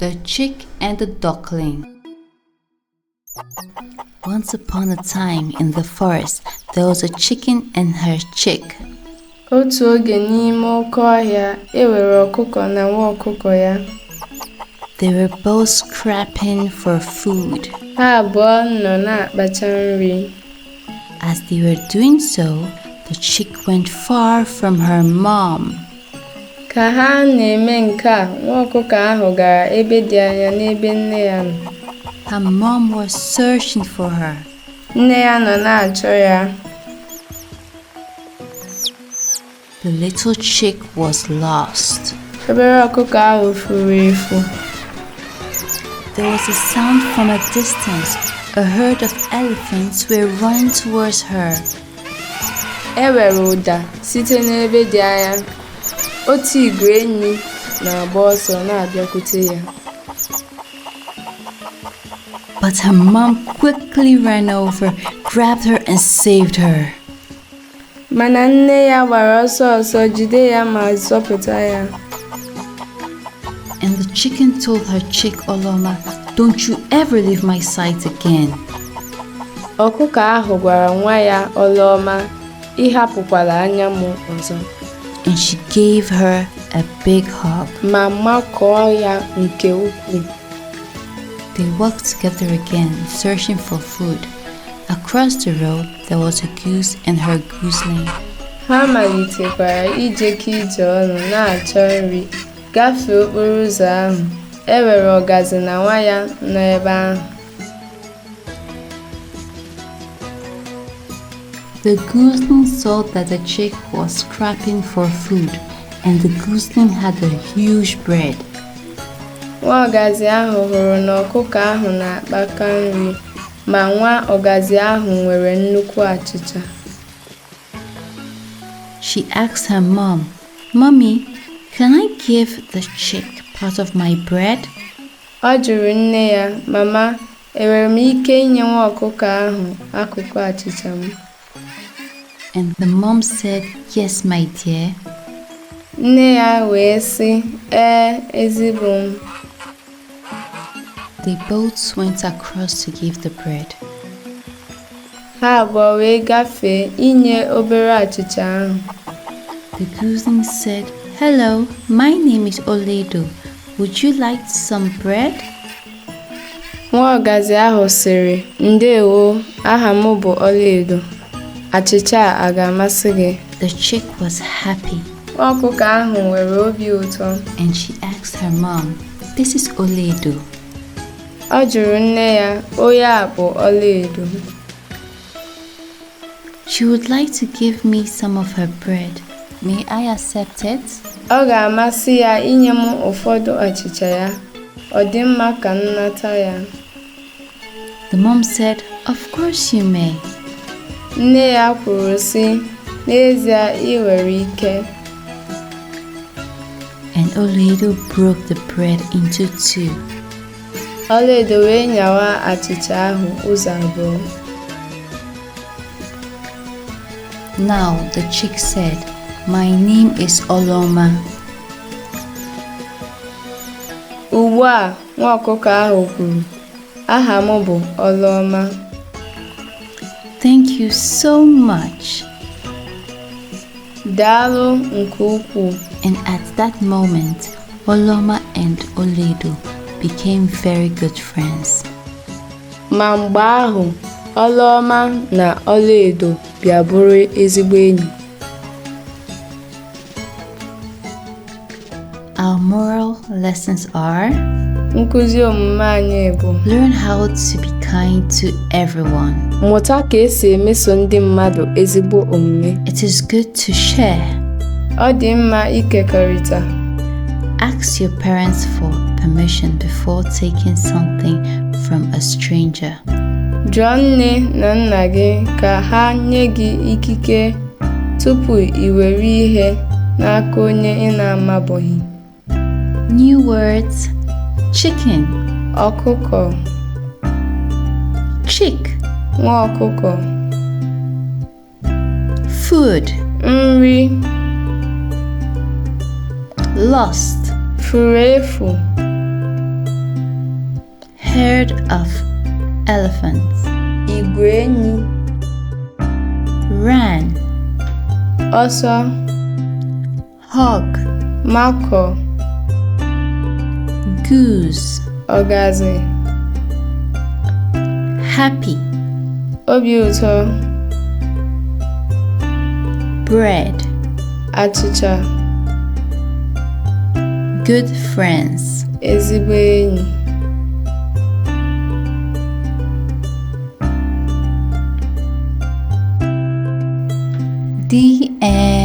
The Chick and the Duckling. Once upon a time in the forest, there was a chicken and her chick. Otu oge n'ime oke ọhịa, e nwere ọkụkọ na nwa ọkụkọ ya. They were both scrapping for food. Ha abụọ nọ na-akpacha nri. As they were doing so, the chick went far from her mom. Ka ha na-eme nke a, nwa ọkụkọ ahụ gara ebe dị anya n'ebe nne ya nọ. Her mom was searching for her. Nne ya nọ na-achọ ya. The little chick was lost. Obere ọkụkọ ahụ furu efu. There was a sound from a distance. A herd of elephants were running towards her. E nwere ụda site n'ebe dị anya. Otu ìgwè enyi na-agba ọsọ na-abịakwute ya. But her mom quickly ran over, grabbed her, and saved her. Mana nne ya gbara ọsọ ọsọ jide ya ma zọpụta ya. And the chicken told her chick Oloma, "Don't you ever leave my sight again." Ọkụkọ ahụ gwara nwa ya Ọlụọma, "Ị hapụkwala anya m ọzọ." And she gave her a big hug. Ma makụọ ya nke ukwuu. They walked together again, searching for food. Across the road, there was a goose and her gooseling. Ha malitekwara ijekọ ije ọnụ na-achọ nri gafee okporo ụzọ ahụ. E nwere ọgazị na nwa ya nọ ebe ahụ. The gooseling saw that the chick was scrapping for food, and the gooseling had a huge bread. Nwa ọgazị ahụ hụrụ na ọkụkọ ahụ na-akpaka nri, ma nwa ọgazị ahụ nwere nnukwu achịcha. She asked her mom, "Mommy, can I give the chick part of my bread?" Ọ jụrụ nne ya, "Mama, enwere m ike inye nwa ọkụkọ ahụ akụkụ achịcha m?" And the mom said, "Yes, my dear." Nne ya wee sị, "Ee, ezigbo m." They both went across to give the bread. Ha abụọ wee gafee inye obere achịcha ahụ. The gooseling said, "Hello, my name is Oledo. Would you like some bread?" Nwa ọgazị ahụ sịrị, "Ndewo, aha m bụ Ọlaedo. Achịcha a a ga-amasị gị?" The chick was happy Nwa ọkụkọ ahụ nwere obi ụtọ. and she asked her mom, "This is Oledo. Ọ jụrụ nne ya, "Onye a bụ Ọlaedo." She would like to give me some of her bread. May I accept it?" Ọ ga-amasị ya inye m ụfọdụ achịcha ya. Ọ dị mma ka m nata ya? The mom said, "Of course you may." Nne ya kwuru sị, "N'ezie ị nwere ike." And Oledo broke the bread into two. Ọlaedo wee nyawa achịcha ahụ ụzọ abụọ. Now the chick said, "My name is Oloma." Ugbu a, nwa ọkụkọ ahụ kwuru, "Aha m bụ Ọlụọma." "Thank you so much." Daalụ nke ukwuu. And at that moment, Oloma and Oledo became very good friends. Ma mgbe ahụ, Ọlụọma na Ọlaedo bịa bụrụ ezigbo enyi. Our moral lessons are: Nkụzi omume anyị bụ learn how to be kind to everyone. Mụta ka esi emeso ndị mmadụ ezigbo omume. It is good to share. Ọ dị mma ịkekọrịta. Ask your parents for permission before taking something from a stranger. Jụọ nne na nna gị ka ha nye gị ikike tupu ị were ihe n'aka onye ị na-amabughị. New words: chicken, Ọkụkọ, chick, nwa ọkụkọ, food, nri, lost. Furu efu. Herd of elephants. Igwe enyi. Ran. Ọsọ. Hug. Makọ. Goose. Ọgazị. Happy. Obi ụtọ. Bread. Achịcha. Good friends. Ezigbo enyi. The end.